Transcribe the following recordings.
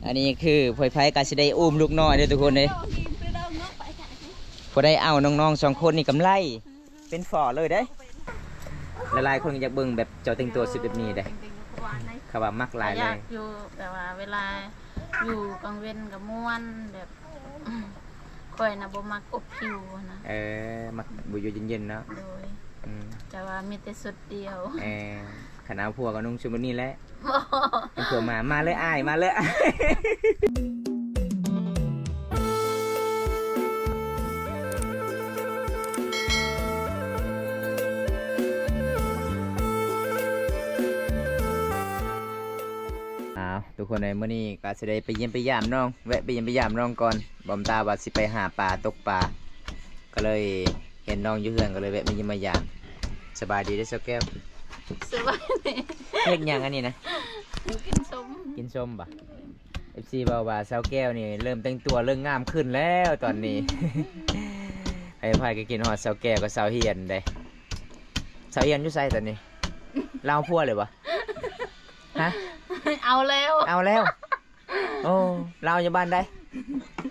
ອັນນີ້ຄືພວຍໄພກໍຊິໄດ້ອຸ້ມລູກນ້ອຍເດີທຸກຄົນເດີ. ຜູ້ໃດເອົານ້ອງໆສອງຄົນນີ້ກຳໄລ ເປັນຝໍເລີຍເດ້. ຫຼາຍໆຄົນກໍຢາກເບິ່ງແບບເຈົ້າແຕ່ງຕົວຊຸດແບບນີ້ເດ້. ເຂົາວ່າມັກຫຼາຍເລີຍ. ກໍຢາກຢູ່ ແຕ່ວ່າເວລາຢູ່ກາງເວັນກໍມ່ວນ ແບບຂ້ອຍນະບໍ່ມັກອົບຜິວນະ. ເອີ ມັກຢູ່ເຢັນໆເນາະ. ໂດຍ. ອືມ ແຕ່ວ່າມີແຕ່ຊຸດດຽວ. ເອີ ຄັນເອົາຜົວກໍນຸ່ງຊຸດແບບນີ້ແຫຼະ. ບໍ່ ເປັນຜົວມາ ມາເລີຍອ້າຍ ມາເລີຍອ້າຍ. ອ້າວ ທຸກຄົນເອີຍ ມື້ນີ້ກໍຊິໄດ້ໄປຢ້ຽມໄປຢາມນ້ອງ ແວະໄປຢ້ຽມໄປຢາມນ້ອງກ່ອນ. ບອມຕາວ່າຊິໄປຫາປາ ຕົກປາ ກໍເລີຍເຫັນນ້ອງຢູ່ເຮືອນ ກໍເລີຍແວະມາຢ້ຽມມາຢາມ. ສະບາຍດີເດີສາວແກ້ວ. ສະບາຍດີ. ເຮັດຫຍັງອັນນີ້ນະ? ກິນສົ້ມ. ກິນສົ້ມບໍ່? ເອັຟຊີ ເວົ້າວ່າສາວແກ້ວນີ້ເລີ່ມແຕ່ງຕົວເລີ່ມງາມຂຶ້ນແລ້ວຕອນນີ້. ໃຜໆກໍຄິດຮອດສາວແກ້ວກັບສາວຮຽນເດ້. ສາວຮຽນຢູ່ໃສຕອນນີ້? ລາວເອົາຜົວແລ້ວບໍ່? ຮະ? ເອົາແລ້ວ. ເອົາແລ້ວ. ໂອ້ ລາວຢູ່ບ້ານໃດ?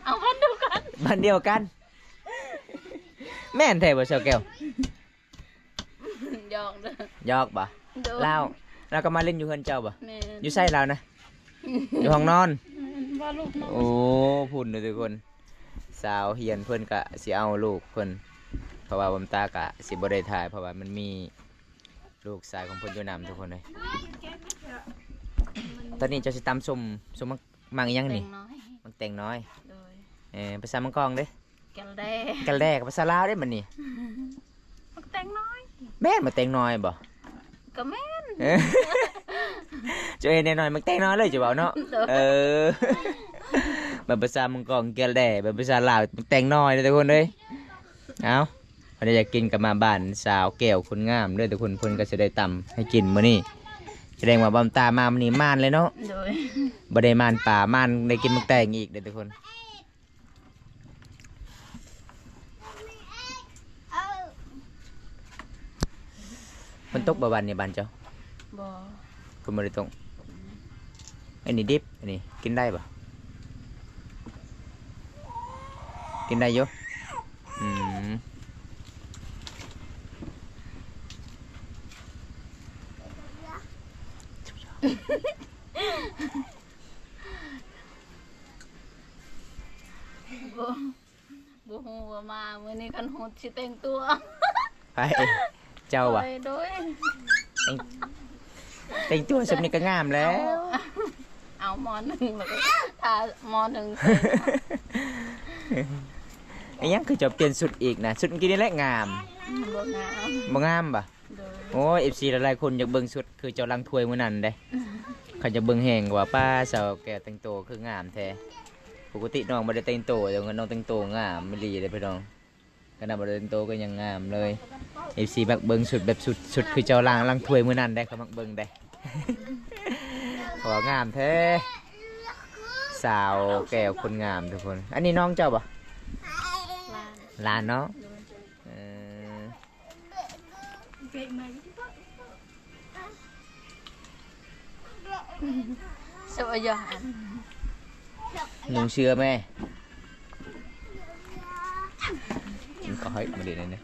ເອົາ ບ້ານດຽວກັນ. ບ້ານດຽວກັນ. ແມ່ນແທ້ບໍ່ສາວແກ້ວ? ຫຍອກເດີ. ຫຍອກບໍ່? ໂດຍ. ລາວ ລາວກໍມາຫຼິ້ນຢູ່ເຮືອນເຈົ້າບໍ່? ແມ່ນ. ຢູ່ໃສລາວນະ? ຢູ່ຫ້ອງນອນ. ແມ່ນ ວ່າລູກນອນ. ໂອ້ ພຸ້ນເດີທຸກຄົນ. ສາວຮຽນເພິ່ນກະຊິເອົາລູກເພິ່ນ ເພາະວ່າບອມຕາກະຊິບໍ່ໄດ້ຖ່າຍ ເພາະວ່າມັນມີລູກຊາຍຂອງເພິ່ນຢູ່ນຳ ທຸກຄົນເອີຍ. ຕອນນີ້ເຈົ້າຊິຕຳສົ້ມ ສົ້ມໝາກ ໝາກອີ່ຫຍັງນີ້? ແຕງນ້ອຍ. ໝາກແຕງນ້ອຍ. ໂດຍ. ເອີ ພາສາເມືອງກອງເດ້? ແກລແດ. ແກລແດ ພາສາລາວເດ້ບັດນີ້. ໝາກແຕງນ້ອຍ. ແມ່ນໝາກແຕງນ້ອຍບໍ່? ກໍແມ່ນ. ເອີ ເຈົ້າເຫັນແນ່ນອນ ໝາກແຕງນ້ອຍເລີຍ ເຈົ້າເວົ້າເນາະ. ໂດຍ. ເອີ ບັດພາສາເມືອງກອງແກລແດ ບັດພາສາລາວໝາກແຕງນ້ອຍເດີທຸກຄົນເອີຍ. ເອົາ ໃຜຢາກກິນກໍມາບ້ານສາວແກ້ວຄົນງາມເດີທຸກຄົນ ເພິ່ນກໍຊິໄດ້ຕຳໃຫ້ກິນມື້ນີ້. ສະແດງວ່າບອມຕາມາມື້ນີ້ມ່ານເລີຍເນາະ. ໂດຍ. ບໍ່ໄດ້ມ່ານປາ ມ່ານໄດ້ກິນໝາກແຕງອີກເດີທຸກຄົນ. ມັນຕົກບໍ່ວັນນີ້ບ້ານເຈົ້າ? ບໍ່. ເພິ່ນບໍ່ໄດ້ຕົກ. ອັນນີ້ດິບ ອັນນີ້ກິນໄດ້ບໍ່? ກິນໄດ້ຢູ່. ອືມ. ບໍ່ ບໍ່ຮູ້ວ່າມາມື້ນີ້ຄັນຮູ້ຊິແຕ່ງຕົວ. ໃຜ? ເຈົ້າຫວາ? ໂດຍ ໂດຍ. ແຕ່ງ ແຕ່ງຕົວສ່ຳນີ້ກໍງາມແລ້ວ. ເອົາ ເອົາ ມໍໜຶ່ງ ແລ້ວກໍທາມໍໜຶ່ງ. ອີ່ຫຍັງຄືເຈົ້າປ່ຽນຊຸດອີກນະ? ຊຸດກີ້ນີ້ແຫຼະງາມ. ບໍ່ງາມ. ບໍ່ງາມບໍ່? ໂດຍ. ໂອ້ຍ ເອັຟຊີ ຫຼາຍໆຄົນຢາກເບິ່ງຊຸດຄືເຈົ້າລ້າງຖ້ວຍມື້ນັ້ນເດ້. ເຂົາຢາກເບິ່ງແຮງວ່າ ປ້າ ສາວແກ້ວແຕ່ງໂຕຄືງາມແທ້. ປົກກະຕິນ້ອງບໍ່ໄດ້ແຕ່ງໂຕ ແຕ່ວ່ານ້ອງແຕ່ງໂຕງາມອີ່ຫຼີເດ້ພີ່ນ້ອງ. ຂະໜາດບໍ່ໄດ້ແຕ່ງໂຕກໍຍັງງາມເລີຍ. ເອັຟຊີ ມັກເບິ່ງຊຸດແບບຊຸດ ຊຸດຄືເຈົ້າລ້າງ ລ້າງຖ້ວຍມື້ນັ້ນເດ້ ເຂົາມັກເບິ່ງເດ້. ເພາະວ່າງາມແທ້ ສາວແກ້ວຄົນງາມທຸກຄົນ. ອັນນີ້ນ້ອງເຈົ້າບໍ່? ຫຼານ. ຫຼານເນາະ. ໂດຍ. ເອີ. ສະບາຍດີ. ນຸ່ງເສື້ອແມ່ ກິນເຂົ້າໃຫ້ມາເດນີ້.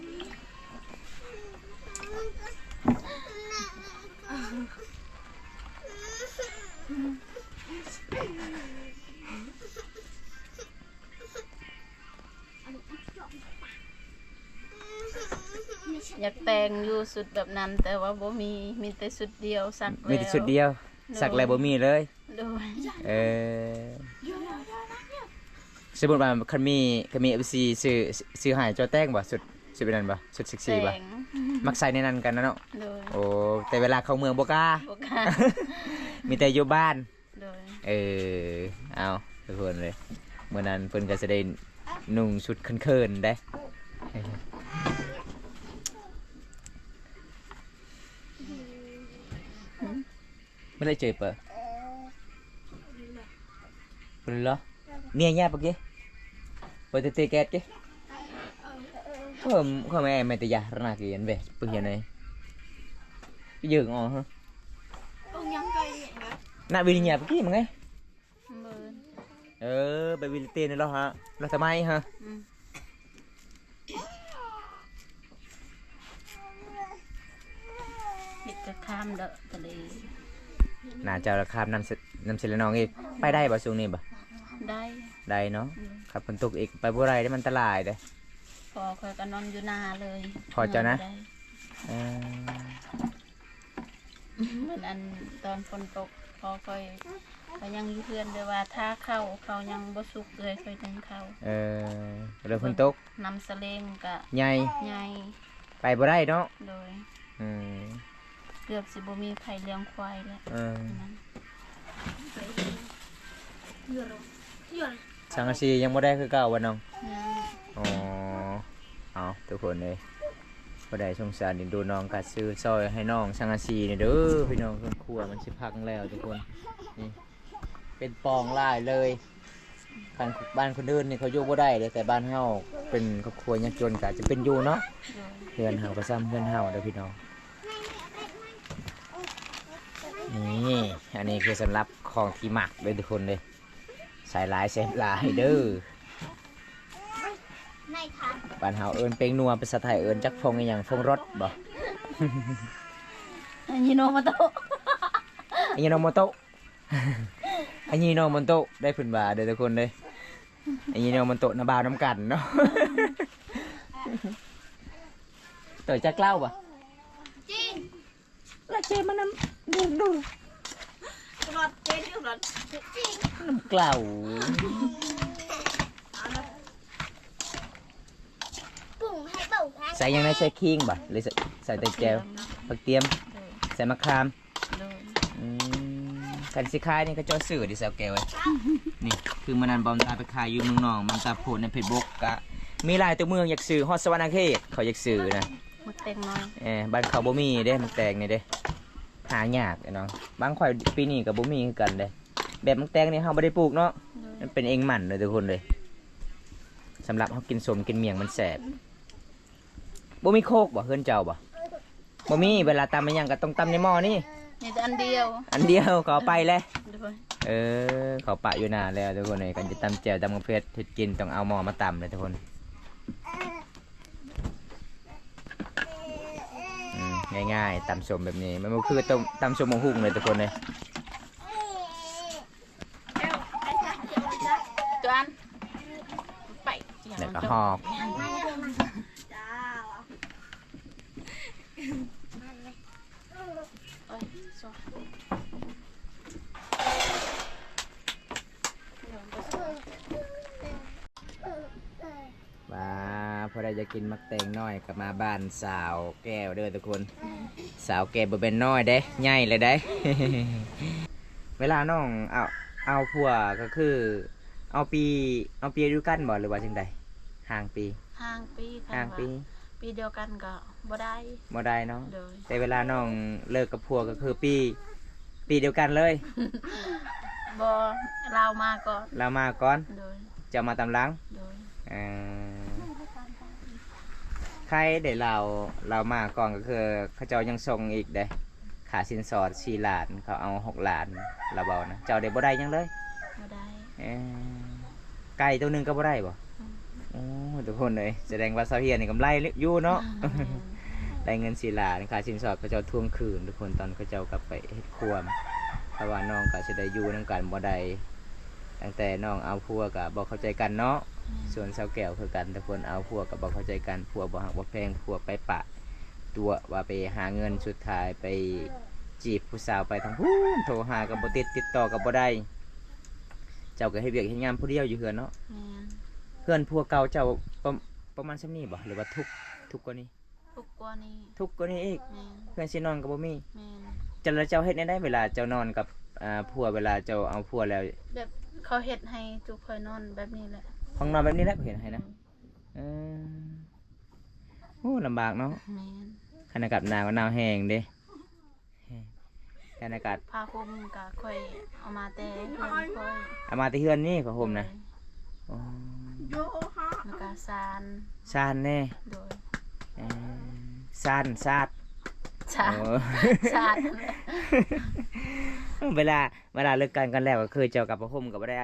ຢາກແຕ່ງຢູ່ຊຸດແບບນັ້ນ ແຕ່ວ່າບໍ່ມີ ມີແຕ່ຊຸດດຽວ ສັກແລ້ວ. ມີແຕ່ຊຸດດຽວ ໂດຍ. ສັກແລ້ວບໍ່ມີເລີຍ. ໂດຍ. ເອີ ສົມມຸດວ່າຄັນມີ ຄັນມີເອັຟຊີຊື້ ຊື້ໃຫ້ ເຈົ້າແຕ່ງບໍ່? ຊຸດ ຊິເປັນນັ້ນບໍ່? ຊຸດເຊັກຊີບໍ່? ແຕ່ງ. ມັກໃສ່ໃນນັ້ນກັນນະເນາະ. ໂດຍ. ໂອ້ ແຕ່ເວລາເຂົ້າເມືອງບໍ່ກ້າ. ບໍ່ກ້າ. ມີແຕ່ຢູ່ບ້ານ. ໂດຍ. ເອີ ເອົາ ທຸກຄົນເລີຍ ມື້ນັ້ນເພິ່ນກໍຊິໄດ້ນຸ່ງຊຸດເຂີນໆເດ້. ເມື່ອໃດເຈີເປີ? ເປີເລີຍເນາະ. ເມຍຍາປະເກ ເປີເຕເຕແກດເກ. ເອີ ເຂົາແມ່ແມ່ຕະຍາລະນາກຽນເວ ປຶກຍາໃນ ເຢິງອໍເຮີ ນະວິລິຍາປະເກ ມາໄງ. ເອີ ໄປວິລະເຕນແລ້ວຮະ ແລ້ວທຳໄມຮະ? ອືມ ເຮັດກະຄາມເດາະທະເລ ໜ້າເຈົ້າລະຄາມນຳ ນຳເຊລະນອງອີກ. ໄປໄດ້ບໍ່ຊ່ວງນີ້ບໍ່? ໄດ້ ໄດ້ເນາະ. ອືມ ຄັນຝົນຕົກອີກໄປບໍ່ໄດ້ເດ້ ມັນອັນຕະລາຍເດ້. ພໍ່ຂ້ອຍກໍນອນຢູ່ນາເລີຍ. ພໍ່ເຈົ້ານະ? ບໍ່ໄດ້. ເອີ ມັນອັນ ຕອນຝົນຕົກ ພໍ່ຂ້ອຍກໍຍັງຢູ່ເຮືອນ ແບບວ່າຖ້າເຂົ້າ ເຂົ້າຍັງບໍ່ສຸກເລີຍ ຂ້ອຍໜຶ້ງເຂົ້າ. ເອີ ແລ້ວຝົນຕົກ ນ້ຳສະເຫຼັງກະໃຫຍ່ ໃຫຍ່ ໄປບໍ່ໄດ້ເນາະ. ໂດຍ. ອືມ ເກືອບຊິບໍ່ມີໃຜລ້ຽງຄວາຍແລ້ວ. ເອີ ນັ້ນ ສັງກະສີຍັງບໍ່ໄດ້ຄືເກົ່າບໍ່ນ້ອງ? ຍັງ. ອໍ ເອົາ ທຸກຄົນເອີຍ ຜູ້ໃດສົງສານເອັນດູນ້ອງກໍຊື້ຊ່ອຍໃຫ້ນ້ອງສັງກະສີນີ້ເດີພີ່ນ້ອງ. ເຮືອນຄົວມັນຊິພັງແລ້ວທຸກຄົນ. ນີ້ເປັນປ່ອງຫຼາຍເລີຍ. ຄັນບ້ານຄົນອື່ນນີ້ເຂົາຢູ່ບໍ່ໄດ້ເດ້ ແຕ່ບ້ານເຮົາເປັນຄອບຄົວຍາກຈົນກໍອາດຈະເປັນຢູ່ເນາະ. ໂດຍ. ເຮືອນເຮົາກໍສ່ຳເຮືອນເຮົາເດີພີ່ນ້ອງ. ນີ້ ອັນນີ້ຄືສຳລັບຂອງທີ່ມັກເດີທຸກຄົນເດີ. ໃສ່ຫຼາຍແຊບຫຼາຍເດີ. ບ້ານເຮົາເອີ້ນແປ້ງນົວ ພາສາໄທເອີ້ນຈັກຟອງອີ່ຫຍັງ ຟອງລົດບໍ່? ອາຍິໂນໂມໂຕະ ອາຍິໂນໂມໂຕະ ອາຍິໂນໂມໂຕະ ໄດ້ເພິ່ນວ່າເດີທຸກຄົນເດີ. ອາຍິໂນໂມໂຕະນະບ່າວນຳກັນເນາະ. ໂຕຈັກເຫຼົ້າບໍ່? ຈິງ ລະເຈມານຳ ດູ ດູ ລອດເຈນຢູ່ລອດຈິງ ນ້ຳເກົ້າ ປຸງໃຫ້ເບົາ ໃສ່ຫຍັງແດ່? ໃສ່ຂີງບໍ່ ຫຼືໃສ່ ໃສ່ແຕ່ແຈ່ວ? ຜັກຕຽມ ໃສ່ໝາກຂາມ. ໂດຍ. ອືມ ຄັນຊິຂາຍນີ້ເຂົາເຈົ້າຊື້ເດ້ສາວແກ້ວເອີຍ. ນີ້ຄືມື້ນັ້ນບອມຕາໄປຂາຍຢູ່ເມືອງນອງ ບອມຕາໂພດໃນເຟສບຸກ ກະມີຫຼາຍຕົວເມືອງຢາກຊື້ ຮອດສະຫວັນນະເຂດເຂົາຢາກຊື້ນະ. ໝາກແຕງນ້ອຍ ເອີ ບ້ານເຂົາບໍ່ມີເດ້ ໝາກແຕງນີ້ເດ້ ຫາຍາກເນາະ. ບ້ານຂ້ອຍປີນີ້ກໍບໍ່ມີຄືກັນເດ້. ແບບໝາກແຕງນີ້ເຮົາບໍ່ໄດ້ປູກເນາະ. ໂດຍ. ມັນເປັນເອງໝັ້ນເດີທຸກຄົນເດີ. ສຳລັບເຮົາກິນສົ້ມກິນໝ້ຽງມັນແຊບ. ບໍ່ມີໂຄກບໍ່ ເຮືອນເຈົ້າບໍ່? ບໍ່ມີ. ເວລາຕຳອີ່ຫຍັງກໍຕ້ອງຕຳໃນໝໍ້ນີ້. ມີແຕ່ອັນດຽວ ອັນດຽວ ເຂົາເອົາໄປແລ້ວ. ໂດຍ. ເອີ ເຂົາປະຢູ່ໜ້າແລ້ວທຸກຄົນເອີຍ. ຄັນຈະຕຳແຈ່ວ ຕຳບັກເຜັດ ເຮັດກິນ ຕ້ອງເອົາໝໍ້ມາຕຳເລີຍທຸກຄົນ. ອືມ ງ່າຍໆ ຕຳສົ້ມແບບນີ້ ມັນບໍ່ຄືຕົ້ມ ຕຳສົ້ມໝາກຫຸ່ງເລີຍທຸກຄົນເອີຍ. ຕົວອັນ ໄປ ແລ້ວກໍຫອກ ໂອ້ຍ ວ່າ ຜູ້ໃດຢາກກິນໝາກແຕງນ້ອຍກໍມາບ້ານສາວແກ້ວເດີທຸກຄົນ. ສາວແກ້ວບໍ່ແມ່ນນ້ອຍເດ້ ໃຫຍ່ແລ້ວເດ້. ເວລານ້ອງເອົາ ເອົາຜົວກໍຄືເອົາປີ ເອົາປີດຽວກັນບໍ່ ຫຼືວ່າຈັ່ງໃດ? ຫ່າງປີ ຫ່າງປີ. ຫ່າງປີ ປີດຽວກັນກໍບໍ່ໄດ້ ບໍ່ໄດ້ເນາະ. ໂດຍ. ແຕ່ເວລານ້ອງເລີກກັບຜົວກໍຄືປີ ປີດຽວກັນເລີຍ. ບໍ່ ລາວມາກ່ອນ ລາວມາກ່ອນ. ໂດຍ. ເຈົ້າມາຕາມຫຼັງ. ໂດຍ. ເອີ ໃຄເດ້ ລາວ ລາວມາກ່ອນກໍຄືເຂົາເຈົ້າຍັງສົ່ງອີກເດ້ ຄ່າສິນສອດສີ່ລ້ານ ເຂົາເອົາຫົກລ້ານ ລາວເວົ້ານະ. ເຈົ້າໄດ້ບໍ່ໄດ້ຫຍັງເລີຍ? ບໍ່ໄດ້. ເອີ ໄກ່ໂຕໜຶ່ງກໍບໍ່ໄດ້ບໍ່? ອືມ. ໂອ້ ທຸກຄົນເອີຍ ສະແດງວ່າສາວເຮຍນີ້ກຳໄລຢູ່ເນາະ. ອືມ ໄດ້ເງິນສີ່ລ້ານ ຄ່າສິນສອດເຂົາເຈົ້າທວງຄືນທຸກຄົນ ຕອນເຂົາເຈົ້າກັບໄປເຮັດຄວາມ. ເພາະວ່ານ້ອງກໍຊິໄດ້ຢູ່ນຳກັນບໍ່ໄດ້ ຕັ້ງແຕ່ນ້ອງເອົາຜົວກໍບໍ່ເຂົ້າໃຈກັນເນາະ. ອືມ. ສ່ວນສາວແກ້ວຄືກັນ ທຸກຄົນ ເອົາຜົວກໍບໍ່ເຂົ້າໃຈກັນ ຜົວບໍ່ຮັກບໍ່ແພງ ຜົວໄປປະຕົວະວ່າໄປຫາເງິນ ສຸດທ້າຍໄປຈີບຜູ້ສາວໄປທາງພຸ້ນ ໂທຫາກໍບໍ່ຕິດ ຕິດຕໍ່ກໍບໍ່ໄດ້. ເຈົ້າກໍເຮັດວຽກເຮັດງານຜູ້ດຽວຢູ່ເຮືອນເນາະ. ແມ່ນ. ເຮືອນຜົວເກົ່າເຈົ້າປະ ປະມານສ່ຳນີ້ບໍ່ ຫຼືວ່າທຸກ ທຸກກວ່ານີ້? ທຸກກວ່ານີ້. ທຸກກວ່ານີ້ອີກ? ແມ່ນ. ເຮືອນຊິນອນກໍບໍ່ມີ? ແມ່ນ. ເຈົ້າ ແລ້ວເຈົ້າເຮັດແນວໃດເວລາເຈົ້ານອນກັບ ອ່າ ຜົວ ເວລາເຈົ້າເອົາຜົວແລ້ວ? ແບບເຂົາເຮັດໃຫ້ຈຸຂ້ອຍນອນແບບນີ້ແຫຼະ. ຫ້ອງນອນແບບນີ້ແຫຼະເຂົາເຮັດໃຫ້ນະ? ອືມ. ເອີ ໂອ້ ລຳບາກເນາະ. ແມ່ນ. ຄັນອາກາດໜາວກໍໜາວແຮງເດ້. ບັນຍາກາດ ຜ້າຫົ່ມກໍຂ້ອຍເອົາມາແຕ່ເຮືອນຂ້ອຍ. ເອົາມາແຕ່ເຮືອນນີ້ ຜ້າຫົ່ມນະ? ໂດຍ. ອໍ ແລ້ວກໍຊານ ຊານແດ່. ໂດຍ. ເອີ ຊານ ຊາດ ຊານ ໂອ້ ຊານ. ເວລາ ເວລາເລີກກັນກັນແລ້ວ ກໍຄືເຈົ້າກັບຜ້າຫົ່ມກໍບໍ່ໄດ້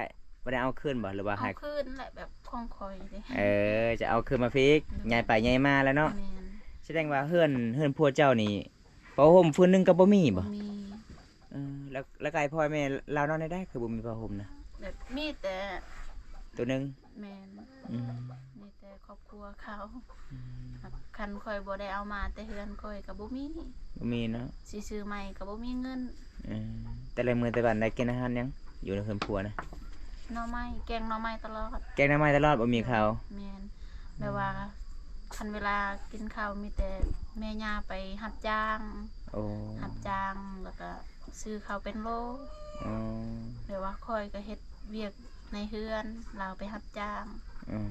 ບໍ່ໄດ້ເອົາຄືນບໍ່ ຫຼືວ່າໃຫ້? ເອົາຄືນແຫຼະ ແບບຂອງຂ້ອຍເດ້. ເອີ ຈະເອົາຄືນມາພີກ. ໂດຍ. ຍ້າຍໄປຍ້າຍມາແລ້ວເນາະ. ແມ່ນ. ສະແດງວ່າເຮືອນ ເຮືອນຜົວເຈົ້ານີ້ ຜ້າຫົ່ມຟືນໜຶ່ງກໍບໍ່ມີບໍ່? ບໍ່ມີ. ເອີ ແລ້ວ ແລ້ວກາຍພໍ່ແມ່ລາວນອນແນວໃດ ຄືບໍ່ມີຜ້າຫົ່ມນະ? ແບບມີແຕ່ ໂຕໜຶ່ງ? ແມ່ນ. ອືມ ມີແຕ່ຄອບຄົວເຂົາ. ອືມ ຄັນຂ້ອຍບໍ່ໄດ້ເອົາມາແຕ່ເຮືອນຂ້ອຍກໍບໍ່ມີ. ບໍ່ມີເນາະ. ຊິຊື້ໃໝ່ກໍບໍ່ມີເງິນ. ເອີ ແຕ່ລະມື້ແຕ່ວັນໄດ້ກິນອາຫານຫຍັງ ຢູ່ໃນເຮືອນຜົວນະ? ໜໍ່ໄມ້ ແກງໜໍ່ໄມ້ຕະຫຼອດ. ແກງໜໍ່ໄມ້ຕະຫຼອດ ບໍ່ມີເຂົ້າ. ແມ່ນ. ອືມ ແບບວ່າ ຄັນເວລາກິນເຂົ້າມີແຕ່ແມ່ຍ່າໄປຮັບຈ້າງ. ໂອ້ ຮັບຈ້າງ ແລ້ວກໍຊື້ເຂົ້າເປັນໂລ. ອໍ ແບບວ່າຂ້ອຍກໍເຮັດວຽກໃນເຮືອນ ລາວໄປຮັບຈ້າງ. ອືມ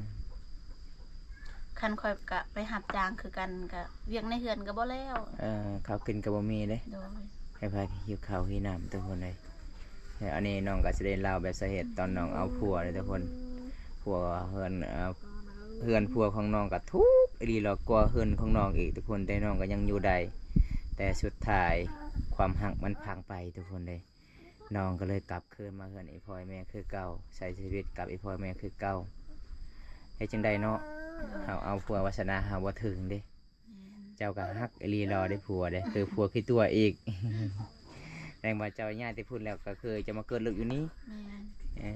ຄັນຂ້ອຍກະໄປຮັບຈ້າງຄືກັນ ກະວຽກໃນເຮືອນກໍບໍ່ແລ້ວ. ເອີ ເຂົ້າກິນກໍບໍ່ມີເດ້. ໂດຍ. ໃຫ້ພາກັນຫິວເຂົ້າຫິວນ້ຳທຸກຄົນເອີຍ. ແລ້ວອັນນີ້ນ້ອງກໍຊິໄດ້ເລົ່າແບບສາເຫດຕອນນ້ອງເອົາຜົວເດ້ທຸກຄົນ. ຜົວເຮືອນ ເອີ ເຮືອນຜົວຂອງນ້ອງກໍທຸກອີ່ຫຼີ ລະກວ່າເຮືອນຂອງນ້ອງອີກທຸກຄົນ ແຕ່ນ້ອງກໍຍັງຢູ່ໄດ້. ແຕ່ສຸດທ້າຍຄວາມຮັກມັນພັງໄປທຸກຄົນເອີຍ. ນ້ອງກໍເລີຍກັບຄືນມາເຮືອນອີ່ພໍ່ອີ່ແມ່ຄືເກົ່າ ໃຊ້ຊີວິດກັບອີ່ພໍ່ອີ່ແມ່ຄືເກົ່າ. ເຮັດຈັ່ງໃດເນາະ ເຮົາເອົາຜົວ ວາສະໜາເຮົາບໍ່ເຖິງເດ້. ແມ່ນ. ເຈົ້າກໍຮັກອີ່ຫຼີຫຼໍ່ເດ້ຜົວເດ້ ຄືຜົວຂີ້ຕົວະອີກ. ແສດງວ່າເຈົ້າຍ້າຍແຕ່ພຸ້ນແລ້ວ ກໍຄືຈະມາເກີດລູກຢູ່ນີ້. ແມ່ນ. ເອີ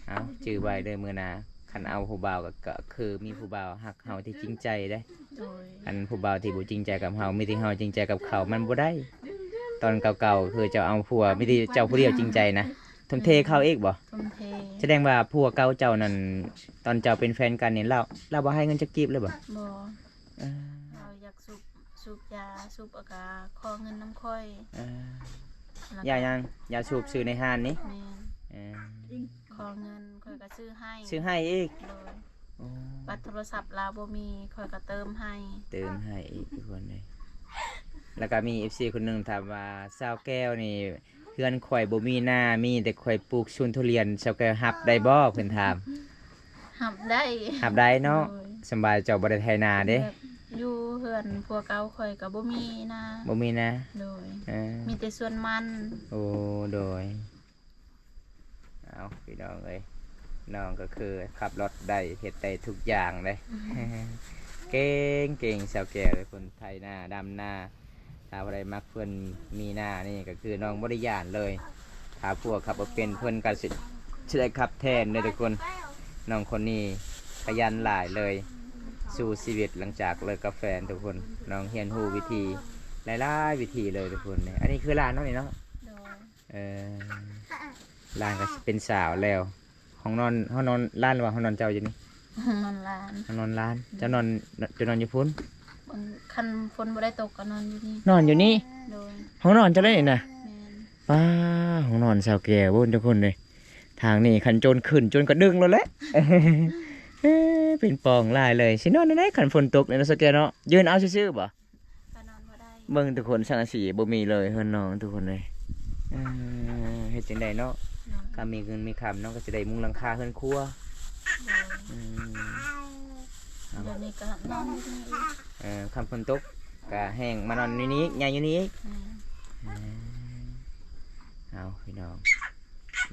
ເອົາ ຈື່ໄວ້ເດີ ມື້ໜ້າຄັນເອົາຜູ້ບ່າວ ກໍ ກໍຄືມີຜູ້ບ່າວຮັກເຮົາທີ່ຈິງໃຈເດ້. ໂດຍ. ອັນຜູ້ບ່າວທີ່ບໍ່ຈິງໃຈກັບເຮົາ ມີແຕ່ເຮົາຈິງໃຈກັບເຂົາ ມັນບໍ່ໄດ້. ຕອນເກົ່າໆ ຄືເຈົ້າເອົາຜົວ ມີແຕ່ເຈົ້າຜູ້ດຽວຈິງໃຈນະ. ທຸ່ມເທເຂົາອີກບໍ່? ທຸ່ມເທ. ສະແດງວ່າຜົວເກົ່າເຈົ້ານັ້ນ ຕອນເຈົ້າເປັນແຟນກັນນີ້ ລາວ ລາວບໍ່ໃຫ້ເງິນຈັກກີບເລີຍບໍ່? ບໍ່. ເອີ ລາວຢາກສູບ ສູບຢາ ສູບ ແລ້ວກໍຂໍເງິນນຳຂ້ອຍ. ເອີ ຢາຫຍັງ? ຢາສູບຊື້ໃນຮ້ານນີ້? ແມ່ນ. ເອີ ຂໍເງິນ ຂ້ອຍກໍຊື້ໃຫ້. ຊື້ໃຫ້ອີກ? ໂດຍ. ໂອ້ ບັດໂທລະສັບລາວບໍ່ມີ ຂ້ອຍກໍເຕີມໃຫ້. ເຕີມໃຫ້ອີກທຸກຄົນເອີຍ. ແລ້ວກໍມີເອັຟຊີຄົນໜຶ່ງຖາມວ່າ ສາວແກ້ວນີ້ ເຮືອນຂ້ອຍບໍ່ມີນາ ມີແຕ່ຂ້ອຍປູກສວນທຸລຽນ ສາວແກ້ວຮັບໄດ້ບໍ່? ເພິ່ນຖາມ. ຮັບໄດ້. ຮັບໄດ້ເນາະ. ໂດຍ. ສຳບາຍ ເຈົ້າບໍ່ໄດ້ໄຖນາເດ້. ແບບຢູ່ເຮືອນຜົວເກົ່າຂ້ອຍກໍບໍ່ມີນາ. ບໍ່ມີນາ. ໂດຍ. ເອີ ມີແຕ່ສວນມັນ. ໂອ້ ໂດຍ. ເອົາ ພີ່ນ້ອງເອີຍ ນ້ອງກໍຄືຂັບລົດໄດ້ ເຮັດໄດ້ທຸກຢ່າງເດ້. ເກັ່ງໆ ສາວແກ້ວເລີຍ ຄົນໄຖນາ ດຳນາ. ຖ້າຜູ້ໃດມັກເພິ່ນມີນານີ້ ກໍຄືນ້ອງບໍ່ໄດ້ຢ້ານເລີຍ. ຖ້າຜົວຂັບບໍ່ເປັນ ເພິ່ນກໍຊິ ຊິໄດ້ຂັບແທນເດ້ທຸກຄົນ. ນ້ອງຄົນນີ້ຂະຫຍັນຫຼາຍເລີຍ ສູ້ຊີວິດຫຼັງຈາກເລີກກັບແຟນທຸກຄົນ. ນ້ອງຮຽນຮູ້ວິທີຫຼາຍໆ ວິທີເລີຍທຸກຄົນ. ອັນນີ້ຄືຫຼານນ້ອງນີ້ເນາະ? ໂດຍ. ເອີ ຫຼານກໍຊິເປັນສາວແລ້ວ. ຫ້ອງນອນ ຫ້ອງນອນຫຼານ ຫຼືວ່າຫ້ອງນອນເຈົ້າຢູ່ນີ້? ຫ້ອງນອນຫຼານ. ຫ້ອງນອນຫຼານ. ເຈົ້ານອນ ເຈົ້ານອນຢູ່ພຸ້ນ? ຄັນຝົນບໍ່ໄດ້ຕົກກໍນອນຢູ່ນີ້. ນອນຢູ່ນີ້? ໂດຍ. ຫ້ອງນອນເຈົ້າເລີຍນີ້ນະ? ແມ່ນ. ປ້າ ຫ້ອງນອນສາວແກ້ວເບິ່ງທຸກຄົນເອີຍ. ທາງນີ້ຄັນໂຈນຂຶ້ນ ໂຈນກໍດຶງໂລດແຫຼະ. ເອີ ເປັນປ່ອງຫຼາຍເລີຍ. ຊິນອນແນວໃດຄັນຝົນຕົກນີ້ເນາະ ສາວແກ້ວເນາະ? ຢືນເອົາຊື່ໆບໍ່? ກໍນອນບໍ່ໄດ້. ເບິ່ງທຸກຄົນ ສັງກະສີບໍ່ມີເລີຍເຮືອນນ້ອງທຸກຄົນເອີຍ. ເອີ ເຮັດຈັ່ງໃດເນາະ? ໂດຍ. ຄັນມີເງິນມີຄຳ ນ້ອງກໍຊິໄດ້ມຸງຫຼັງຄາເຮືອນຄົວ. ໂດຍ. ອືມ ດຽວນີ້ກໍນອນຢູ່ນີ້ອີກ. ເອີ ຄັນຝົນຕົກກໍແຫ້ງ ມານອນຢູ່ນີ້ອີກ ຍ້າຍຢູ່ນີ້ອີກ. ແມ່ນ. ເອີ ເອົາ ພີ່ນ້ອງ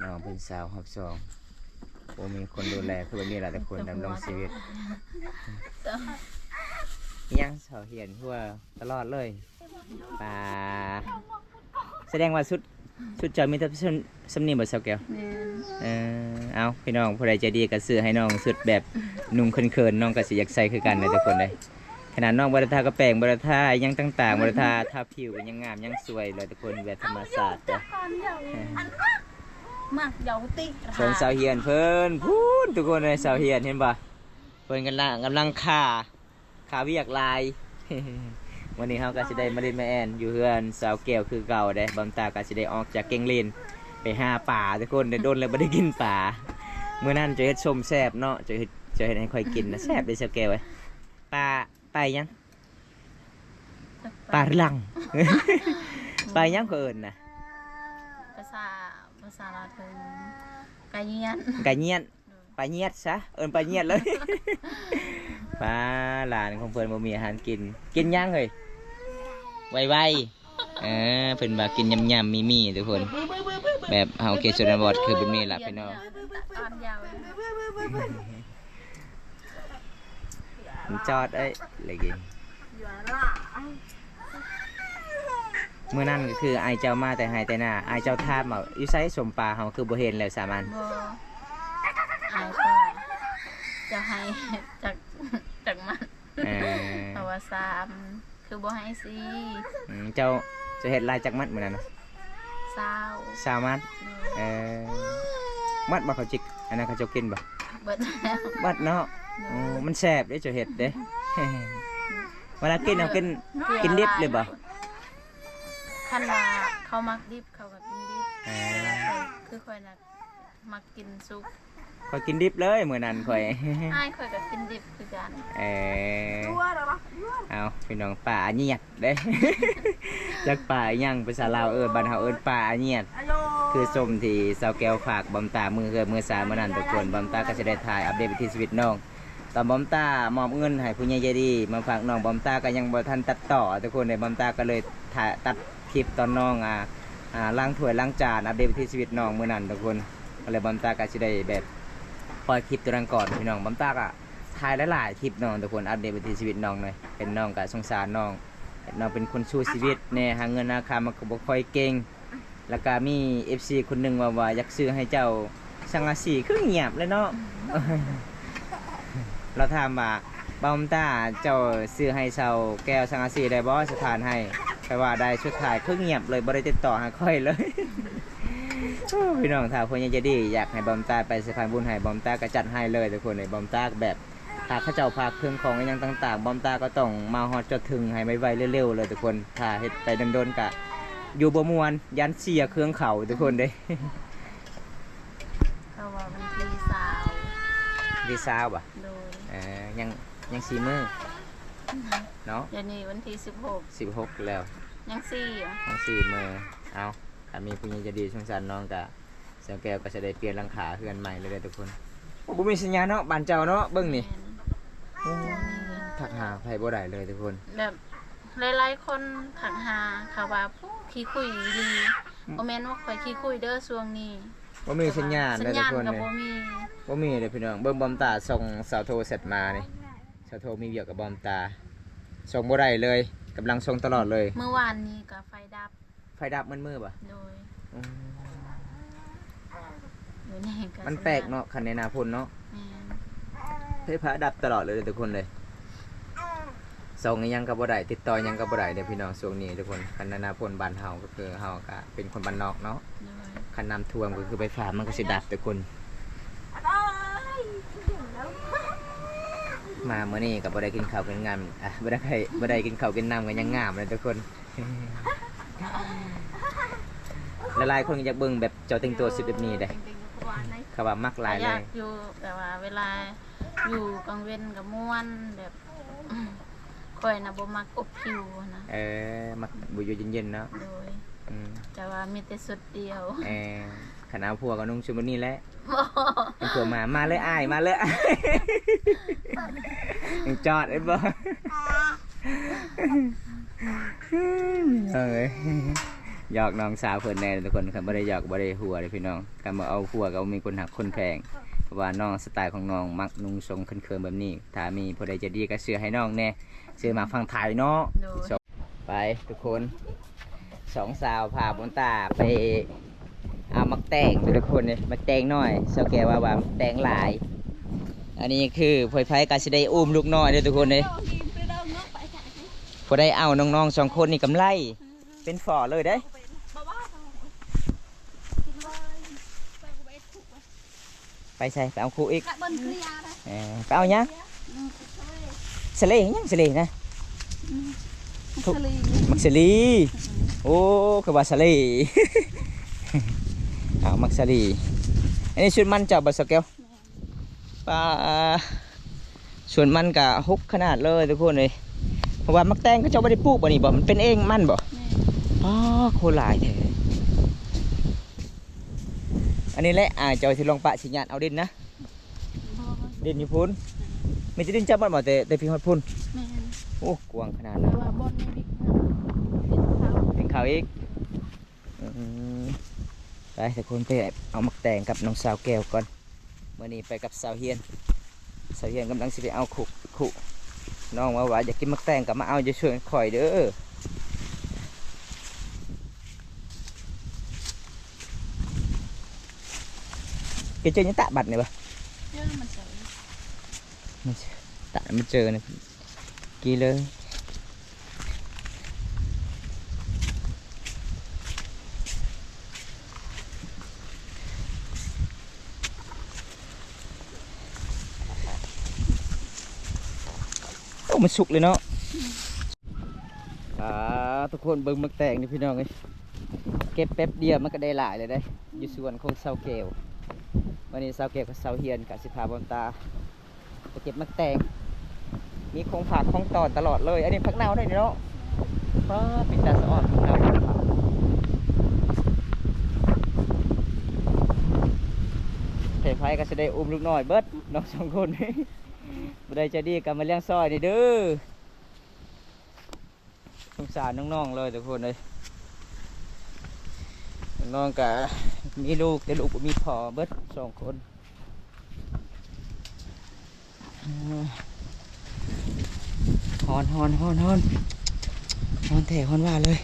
ນ້ອງເປັນສາວຮອບສອງ ບໍ່ມີຄົນດູແລ ຄືແບບນີ້ລະ ແຕ່ຄົນດຳລົງຊີວິດ. ອີຫຍັງ ສາວຮຽນຫົວຕະຫຼອດເລີຍ. ປາ ສະແດງວ່າຊຸດ ຊຸດເຈົ້າມີແຕ່ສ່ຳ ສ່ຳນີ້ບໍ່ ສາວແກ້ວ? ແມ່ນ. ເອີ ເອົາ ພີ່ນ້ອງ ຜູ້ໃດໃຈດີກໍຊື້ໃຫ້ນ້ອງຊຸດແບບນຸ່ງເຂີນໆ ນ້ອງກໍຊິຢາກໃສ່ຄືກັນເດີທຸກຄົນເດີ. ຂະໜາດນ້ອງບໍ່ໄດ້ທາກະແປງ ບໍ່ໄດ້ທາຫຍັງຕ່າງໆ ບໍ່ໄດ້ທາ ທາຜິວກໍຍັງງາມຍັງສວຍເລີຍທຸກຄົນ ແບບທຳມະຊາດເດີ. ມັກເຍົາຕິ ສ່ວນສາວຮຽນເພິ່ນ ພຸ້ນ ທຸກຄົນເອີຍ ສາວຮຽນເຫັນບໍ່? ເພິ່ນກຳລັງ ກຳລັງຄາ ຄາວຽກຫຼາຍ. ມື້ນີ້ເຮົາກໍຊິໄດ້ມາຫຼິ້ນມາແອ່ນຢູ່ເຮືອນສາວແກ້ວຄືເກົ່າເດ້. ບຳຕາກໍຊິໄດ້ອອກຈາກແກ້ງຫຼິ້ນໄປຫາປາທຸກຄົນ ໄດ້ດົນແລ້ວບໍ່ໄດ້ກິນປາ. ມື້ນັ້ນເຈົ້າເຮັດສົ້ມແຊບເນາະ ເຈົ້າເຮັດ ເຈົ້າເຮັດໃຫ້ຂ້ອຍກິນນະ ແຊບເດ້ສາວແກ້ວເອີຍ. ປາ ປາຫຍັງ? ປາ ປາ ຫຼືລັງ? ປາຫຍັງເຂົາເອີ້ນນະ? ພາສາ ພາສາລາວເອີ້ນກາຍຽນ ກາຍຽນ. ປາຍຽດຊະ ເອີ້ນປາຍຽດເລີຍ. ປາ ຫຼານຂອງເພິ່ນບໍ່ມີອາຫານກິນ ກິນຫຍັງເຮີ້ຍ? ໄວໆ. ເອີ ເພິ່ນວ່າກິນຍຳໆ ມີໆ ທຸກຄົນ. ແບບເຮົາເຂດຊົນນະບົດຄືແບບນີ້ລະພີ່ນ້ອງ. ມັນຈອດເອີຍ ລະກິນ. ມື້ນັ້ນກໍຄືອ້າຍເຈົ້າມາແຕ່ໄຮ່ແຕ່ນາ, ອ້າຍເຈົ້າຖາມວ່າ ຢູ່ໃສສົ້ມປາເຮົາ ຄືບໍ່ເຫັນແລ້ວສາມອັນ? ບໍ່ ອ້າຍເຂົາວ່າ ເຈົ້າໃຫ້ຈັກ ຈັກມັດ? ເອີ ເຂົາວ່າ ສາມ ຄືບໍ່ໃຫ້ສີ່. ອືມ ເຈົ້າ ເຈົ້າເຮັດຫຼາຍຈັກມັດມື້ນັ້ນນະ? ຊາວ ຊາວມັດ. ໂດຍ ເອີ ໝົດບໍ່ເຂົາຈິກ ອັນນັ້ນເຂົາເຈົ້າກິນບໍ່? ເບິດແລ້ວ ໝົດເນາະ. ໂດຍ ໂອ້ ມັນແຊບເດ້ເຈົ້າເຮັດເດ້. ເວລາກິນເອົາກິນ ເກືອ ກິນດິບເລີຍບໍ່? ຫຼາຍ ຄັນວ່າເຂົາມັກດິບເຂົາກໍກິນດິບ. ເອີ ແຕ່ວ່າຂ້ອຍ ຄືຂ້ອຍນະ ມັກກິນສຸກ. ຂ້ອຍກິນດິບເລີຍມື້ນັ້ນຂ້ອຍ. ອ້າຍຂ້ອຍກໍກິນດິບຄືກັນ. ເອີ ເອົາ ພີ່ນ້ອງ ປາອາຍຽດເດ້. ຈັກປາອີ່ຫຍັງ ພາສາລາວເອີ້ນ ບ້ານເຮົາເອີ້ນປາອາຍຽດ. ຄືສົ້ມທີ່ສາວແກ້ວຝາກບອມຕາມື້ເຮືອນມື້ຊານມື້ນັ້ນທຸກຄົນ. ບອມຕາກໍຊິໄດ້ຖ່າຍອັບເດດວິຖີຊີວິດນ້ອງ ຕອນບອມຕາມອບເງິນໃຫ້ຜູ້ໃຫຍ່ໃຈດີມາຝາກນ້ອງ. ບອມຕາກໍຍັງບໍ່ທັນຕັດຕໍ່ທຸກຄົນເດ້. ບອມຕາກໍເລີຍຖ່າຍ ຕັດຄລິບຕອນນ້ອງ ອ່າ ອ່າ ລ້າງຖ້ວຍລ້າງຈານ ອັບເດດວິຖີຊີວິດນ້ອງມື້ນັ້ນທຸກຄົນ. ກໍເລີຍບອມຕາກໍຊິໄດ້ແບບປ່ອຍຄລິບຕົວນັ້ນກ່ອນພີ່ນ້ອງ. ບອມຕາກໍຖ່າຍຫຼາຍໆຄລິບນ້ອງທຸກຄົນ ອັບເດດວິຖີຊີວິດນ້ອງເລີຍ. ເຫັນນ້ອງກໍສົງສານນ້ອງ ເຫັນນ້ອງເປັນຄົນສູ້ຊີວິດແດ່ ຫາເງິນຫາຄຳມັນກໍບໍ່ຄ່ອຍເກັ່ງ. ແລ້ວກະມີເອັຟຊີຄົນໜຶ່ງເວົ້າວ່າ ຢາກຊື້ໃຫ້ເຈົ້າສັງກະສີ ຄືງຽບເລີຍເນາະ. ລາວຖາມວ່າ ບ່າວບຸນຕາ ເຈົ້າຊື້ໃຫ້ສາວແກ້ວສັງກະສີໄດ້ບໍ່? ສະຖານໃຫ້. ຂ້ອຍວ່າໄດ້ ສຸດທ້າຍຄືງຽບເລີຍ ບໍ່ໄດ້ຕິດຕໍ່ຫາຂ້ອຍເລີຍ. ໂອ້ ພີ່ນ້ອງ ຖ້າຜູ້ໃຫຍ່ໃຈດີຢາກໃຫ້ບ່າວບຸນຕາໄປສະພານບຸນໃຫ້ ບ່າວບຸນຕາກໍຈັດໃຫ້ເລີຍທຸກຄົນ. ບ່າວບຸນຕາແບບ ຖ້າເຂົາເຈົ້າຝາກເຄື່ອງຂອງອີ່ຫຍັງຕ່າງໆ ບ່າວບຸນຕາກໍຕ້ອງມາຮອດຈອດເຖິງໃຫ້ໄວໆເລັວໆເລີຍທຸກຄົນ. ຖ້າເຮັດໄປດົນໆກະຢູ່ບໍ່ມ່ວນ ຢ້ານເສຍເຄື່ອງເຂົາທຸກຄົນເດ້. ເຂົາວ່າວັນທີຊາວ ວັນທີຊາວບໍ່? ໂດຍ ເອີ ຍັງ ຍັງສີ່ມື້ເນາະ. ດຽວນີ້ວັນທີສິບຫົກ ສິບຫົກແລ້ວ ຍັງສີ່ ຍັງສີ່ມື້. ເອົາ ຖ້າມີຜູ້ໃຫຍ່ໃຈດີສົງສານນ້ອງກະ ສາວແກ້ວກໍຈະໄດ້ປ່ຽນຫຼັງຄາເຮືອນໃໝ່ເລີຍເດີທຸກຄົນ. ໂອ້ ບໍ່ມີສັນຍານເນາະ ບ້ານເຈົ້າເນາະ ເບິ່ງນີ້. ແມ່ນ ໂອ້ ທັກຫາໃຜບໍ່ໄດ້ເລີຍທຸກຄົນ. ແບບຫຼາຍໆຄົນທັກຫາ ເຂົາວ່າຜູ້ຂີ້ຄຸຍອີ່ຫຼີ. ອືມ ບໍ່ແມ່ນວ່າຂ້ອຍຂີ້ຄຸຍເດີຊ່ວງນີ້. ບໍ່ມີສັນຍານເດີທຸກຄົນ. ສັນຍານກໍບໍ່ມີ ບໍ່ມີເດີພີ່ນ້ອງ. ເບິ່ງບ່າວບຸນຕາສົ່ງສາວໂທແຊັດມານີ້ ສາວໂທມີວຽກກັບບ່າວບຸນຕາ ສົ່ງບໍ່ໄດ້ເລີຍ ກຳລັງສົ່ງຕະຫຼອດເລີຍ. ມື້ວານນີ້ກໍໄຟດັບ ໄຟດັບໝົດມື້ບໍ່? ໂດຍ ອືມ ຢູ່ນີ້ກໍ ມັນແປກເນາະ ຄັນໃນໜ້າຝົນເນາະ. ແມ່ນ ໄຟຟ້າດັບຕະຫຼອດເລີຍທຸກຄົນເລີຍ. ສົ່ງອີ່ຫຍັງກໍບໍ່ໄດ້ ຕິດຕໍ່ຫຍັງກໍບໍ່ໄດ້ເດ້ພີ່ນ້ອງ ຊ່ວງນີ້ທຸກຄົນ. ຄັນໃນໜ້າຝົນບ້ານເຮົາ ກໍຄືເຮົາກໍເປັນຄົນບ້ານນອກເນາະ. ໂດຍ ຄັນນ້ຳຖ້ວມກໍຄືໄຟຟ້າມັນກໍຊິດັບທຸກຄົນ. ມາມື້ນີ້ກໍບໍ່ໄດ້ກິນເຂົ້າກິນນ້ຳ ອ່າ ບໍ່ໄດ້ ບໍ່ໄດ້ກິນເຂົ້າກິນນ້ຳກໍຍັງງາມເລີຍທຸກຄົນ. ຫຼາຍໆຄົນກໍຢາກເບິ່ງແບບເຈົ້າແຕ່ງຕົວຊຸດແບບນີ້ເດ້ ເຂົາວ່າມັກຫຼາຍເລີຍ. ກໍຢາກຢູ່ ແຕ່ວ່າເວລາຢູ່ກາງເວັນກໍມ່ວນ ແບບຂ້ອຍນະບໍ່ມັກອົບຜິວນະ. ເອີ ມັກຢູ່ເຢັນໆເນາະ. ໂດຍ ອືມ ແຕ່ວ່າມີແຕ່ຊຸດດຽວ. ເອີ ຄັນເອົາຜົວກໍນຸ່ງຊຸດແບບນີ້ແຫຼະ. ບໍ່ ເປັນຜົວມາ ມາເລີຍອ້າຍ ມາເລີຍ ຍັງຈອດໄດ້ບໍ່? ເອີຍ ຫຍອກນ້ອງສາວເພິ່ນແດ່ທຸກຄົນ. ຄັນບໍ່ໄດ້ຫຍອກບໍ່ໄດ້ຫົວເດ້ພີ່ນ້ອງ. ຄັນບໍ່ເອົາຜົວກໍບໍ່ມີຄົນຮັກຄົນແພງ ເພາະວ່ານ້ອງ ສະໄຕຂອງນ້ອງມັກນຸ່ງຊົງເຂີນໆແບບນີ້. ຖ້າມີຜູ້ໃດໃຈດີກໍຊື້ໃຫ້ນ້ອງແດ່ ຊື້ມາຝັ່ງໄທເນາະ. ໂດຍ ໄປທຸກຄົນ ສອງສາວພາບຸນຕາໄປເອົາໝາກແຕງເດີທຸກຄົນເດີ ໝາກແຕງນ້ອຍ. ສາວແກ້ວວ່າ ວ່າໝາກແຕງຫຼາຍ. ອັນນີ້ຄືພວຍໄພກໍຊິໄດ້ອຸ້ມລູກນ້ອຍເດີທຸກຄົນເດີ. ຜູ້ໃດເອົານ້ອງໆສອງຄົນນີ້ກຳໄລ ເປັນຝໍເລີຍເດ້. ໄປໃສ? ໄປເອົາຄູ່ອີກ. ເອີ ໄປເອົາຫຍັງ? ສະເລຫຍັງ? ສະເລນະ? ໝາກສະລີ. ໂອ້ ຄືວ່າສະເລ. ເອົາໝາກສະລີ. ອັນນີ້ສວນມັນເຈົ້າບໍ່ ສາວແກ້ວ? ປາ ສວນມັນກະຮົກຂະໜາດເລີຍທຸກຄົນເອີຍ. ເພາະວ່າໝາກແຕງເຂົາເຈົ້າບໍ່ໄດ້ປູກບໍ່ນີ້ບໍ່? ມັນເປັນເອງມັນບໍ່? ປາ ໂຄຫຼາຍແທ້. ອັນນີ້ແຫຼະ ອ້າຍເຈົ້າຊິລອງປະຊິຍາດເອົາດິນນະ. ບໍ່ ດິນຢູ່ພຸ້ນ. ມີແຕ່ດິນເຈົ້າໝົດບໍ່ ແຕ່ ແຕ່ພີ້ຮອດພຸ້ນ? ແມ່ນ. ໂອ້ ກວ້າງຂະໜາດນັ້ນ. ແຕ່ວ່າບ່ອນໃນດິນນະ ດິນເຂົາ ດິນເຂົາອີກ. ອືມ ໄປທຸກຄົນ ໄປເອົາໝາກແຕງກັບນ້ອງສາວແກ້ວກ່ອນ. ມື້ນີ້ໄປກັບສາວຮຽນ ສາວຮຽນກຳລັງຊິໄປເອົາຄຸ ຄຸ ນ້ອງວ່າ ວ່າຢາກກິນໝາກແຕງກໍມາເອົາຢູ່ສວນຂ້ອຍເດີ. ເຈົ້າຍັງຕະບັດນີ້ບໍ່? ເຈີມັນເຈີ ມັນຕະ ມັນເຈີນີ້ ກີເລີຍ. ໂອ້ ມັນສຸກເລີຍເນາະ. ອ່າ ທຸກຄົນເບິ່ງໝາກແຕງນີ້ພີ່ນ້ອງເອີຍ ເກັບແປັບດຽວມັນກໍໄດ້ຫຼາຍເລີຍເດ້ ຢູ່ສວນຂອງສາວແກ້ວ. ວັນນີ້ສາວແກ້ວກັບສາວຮຽນກໍຊິພາບ່ອນຕາ ໄປເກັບໝາກແຕງ ມີຂອງຝາກຂອງຕ້ອນຕະຫຼອດເລີຍ. ອັນນີ້ຜັກເນົ່າໄດ້ເນາະ. ປ້າ ເປັນຕາສະອອນ ຜັກເນົ່າ. ໃຜໆກໍຊິໄດ້ອຸ້ມລູກນ້ອຍເບິດ ນ້ອງສອງຄົນ. ຜູ້ໃດໃຈດີກໍມາລ້ຽງຊ່ອຍນີ້ເດີ. ສົງສານນ້ອງໆເລີຍທຸກຄົນເອີຍ. ນ້ອງກະມີລູກ ແຕ່ລູກບໍ່ມີພໍ່ເບິດສອງຄົນ. ຮ້ອນ ຮ້ອນ ຮ້ອນ ຮ້ອນ ຮ້ອນແທ້ຮ້ອນວ່າເລີຍ.